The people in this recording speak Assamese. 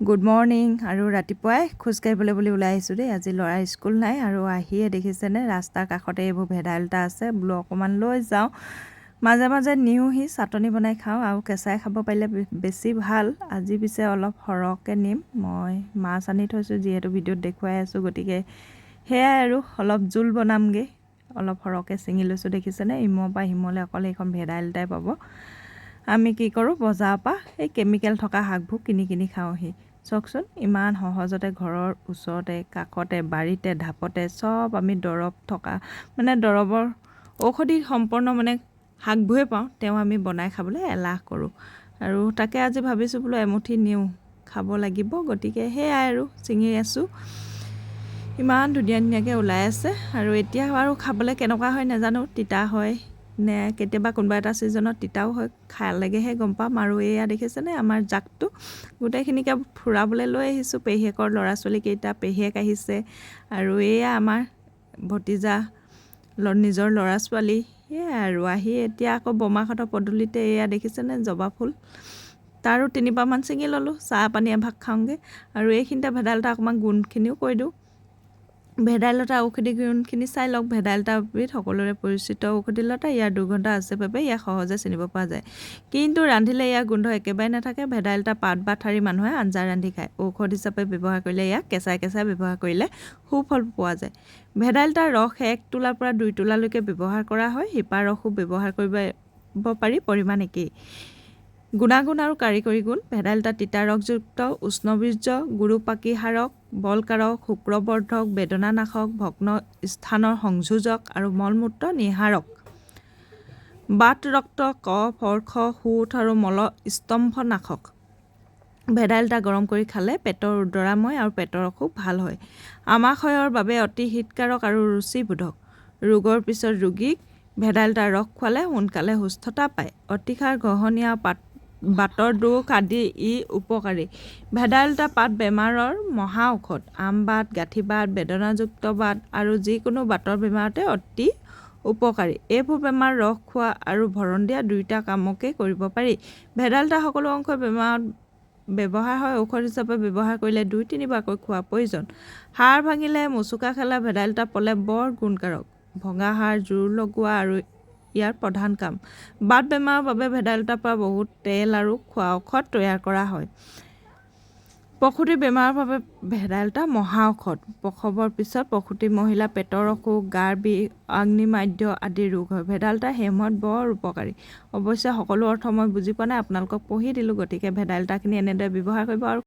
গুড মৰ্ণিং আৰু ৰাতিপুৱাই খোজকাঢ়িবলৈ বুলি ওলাই আহিছোঁ দেই। আজি ল'ৰাৰ স্কুল নাই আৰু আহিয়ে দেখিছেনে, ৰাস্তাৰ কাষতে এইবোৰ ভেদাইলতা আছে, বোলো অকণমান লৈ যাওঁ। মাজে মাজে নিওঁহি, চাটনি বনাই খাওঁ আৰু কেঁচাই খাব পাৰিলে বেছি ভাল। আজি পিছে অলপ সৰহকৈ নিম। মই মাছ আনি থৈছোঁ, যিহেতু ভিডিঅ'ত দেখুৱাই আছোঁ, গতিকে সেয়াই আৰু অলপ জোল বনামগৈ। অলপ সৰহকৈ ছিঙি লৈছোঁ। দেখিছেনে, ইমূৰৰ পৰা সিমূৰলৈ অকল এইখন ভেদাইলতাই পাব। আমি কি কৰোঁ, বজাৰৰ পৰা এই কেমিকেল থকা শাকবোৰ কিনি কিনি খাওঁহি। চাওকচোন, ইমান সহজতে ঘৰৰ ওচৰতে, কাষতে, বাৰীতে, ঢাপতে চব আমি দৰৱ থকা, মানে দৰৱৰ ঔষধি সম্পন্ন মানে শাকবোৰে পাওঁ, তেওঁ আমি বনাই খাবলৈ এলাহ কৰোঁ। আৰু তাকে আজি ভাবিছোঁ, বোলো এমুঠি নিওঁ, খাব লাগিব। গতিকে সেয়াই আৰু ছিঙি আছোঁ। ইমান ধুনীয়া ধুনীয়াকৈ ওলাই আছে। আৰু এতিয়া আৰু খাবলৈ কেনেকুৱা হয় নাজানো, তিতা হয় নে, কেতিয়াবা কোনোবা এটা ছিজনত তিতাও হয়, খালেগেহে গম পাম। আৰু এয়া দেখিছেনে, আমাৰ জাকটো গোটেইখিনিকে ফুৰাবলৈ লৈ আহিছোঁ। পেহীয়েকৰ ল'ৰা ছোৱালীকেইটা, পেহীয়েক আহিছে আৰু এয়া আমাৰ ভতিজা, নিজৰ ল'ৰা ছোৱালী, সেয়াই। আৰু আহি এতিয়া আকৌ বৰমাকহঁতৰ পদূলিতে এয়া দেখিছেনে জবা ফুল, তাৰো তিনিপাহমান ছিঙি ল'লোঁ। চাহ পানী এভাগ খাওঁগৈ। আৰু এইখিনিতে ভেদাইলতা অকণমান গুণখিনিও কৈ দিওঁ। ভেদাইলতা ঔষধি গুণখিনি চাই লওক। ভেদাইলতা উদ্ভিদ সকলোৰে পৰিচিত ঔষধি লতা। ইয়াৰ দুৰ্গন্ধ আছে বাবে ইয়াক সহজে চিনিব পৰা যায়, কিন্তু ৰান্ধিলে ইয়াৰ গোন্ধ একেবাৰে নাথাকে। ভেদাইলতা পাত বা ঠাৰি মানুহে আঞ্জা ৰান্ধি খায়। ঔষধ হিচাপে ব্যৱহাৰ কৰিলে, ইয়াক কেঁচাই কেঁচাই ব্যৱহাৰ কৰিলে সুফল পোৱা যায়। ভেদাইলতাৰ ৰস 1 তোলাৰ পৰা 2 তোলালৈকে ব্যৱহাৰ কৰা হয়। শিপাৰ ৰসো ব্যৱহাৰ কৰিব পাৰি, পৰিমাণ একেই। গুণাগুণ আৰু কাৰিকৰী গুণ: ভেদাইলতা তিতা ৰসযুক্ত, উষ্ণবীৰ্য, গুৰুপাকীহাৰক, বলকাৰক, শুক্ৰবৰ্ধক, বেদনানাশক, ভগ্ন স্থানৰ সংযোজক আৰু মলমূত্ৰ নিহাৰক। বাত, ৰক্ত, কফ, অৰ্শ, শোথ আৰু মল স্তম্ভনাশক। ভেদাইলতা গৰম কৰি খালে পেটৰ উদৰাময় আৰু পেটৰ অসুখ ভাল হয়। আমাশয়ৰ বাবে অতি হিতকাৰক আৰু ৰুচিবোধক। ৰোগৰ পিছত ৰোগীক ভেদাইলতাৰ ৰস খোৱালে সোনকালে সুস্থতা পায়। অতিসাৰ, ঘহনীয়া, পাত, বাতৰ দোষ আদি ই উপকাৰী। ভেদাইলতা পাত বেমাৰৰ মহা ঔষধ। আমবাত, গাঁঠিবাত, বেদনাযুক্ত বাত আৰু যিকোনো বাতৰ বেমাৰতে অতি উপকাৰী। এইবোৰ বেমাৰ ৰস খোৱা আৰু ভৰণ দিয়া দুয়োটা কামকে কৰিব পাৰি। ভেদাইলতা সকলো অংশই বেমাৰত ব্যৱহাৰ হয়। ঔষধ হিচাপে ব্যৱহাৰ কৰিলে দুই তিনিবাৰকৈ খোৱা প্ৰয়োজন। হাড় ভাঙিলে মোচোকা খালে ভেদাইলতা প্ৰলেপ বৰ গুণকাৰক। ভঙা হাড় জোৰ লগোৱা আৰু ইয়াৰ প্ৰধান কাম। বাত বেমাৰৰ বাবে ভেদাইলতাৰ পৰা বহুত তেল আৰু খোৱা ঔষধ তৈয়াৰ কৰা হয়। প্ৰসূতি বেমাৰৰ বাবে ভেদাইলতা মহা ঔষধ। প্ৰসৱৰ পিছত প্ৰসূতি মহিলা পেটৰ অসুখ, গাৰ বিষ, অগ্নিমাদ্য আদি ৰোগ হয়। ভেদাইলতা সেই সময়ত বৰ উপকাৰী। অৱশ্যে সকলো অৰ্থ মই বুজি পোৱা নাই, আপোনালোকক পঢ়ি দিলোঁ। গতিকে ভেদাইলতাখিনি এনেদৰে ব্যৱহাৰ কৰিব আৰু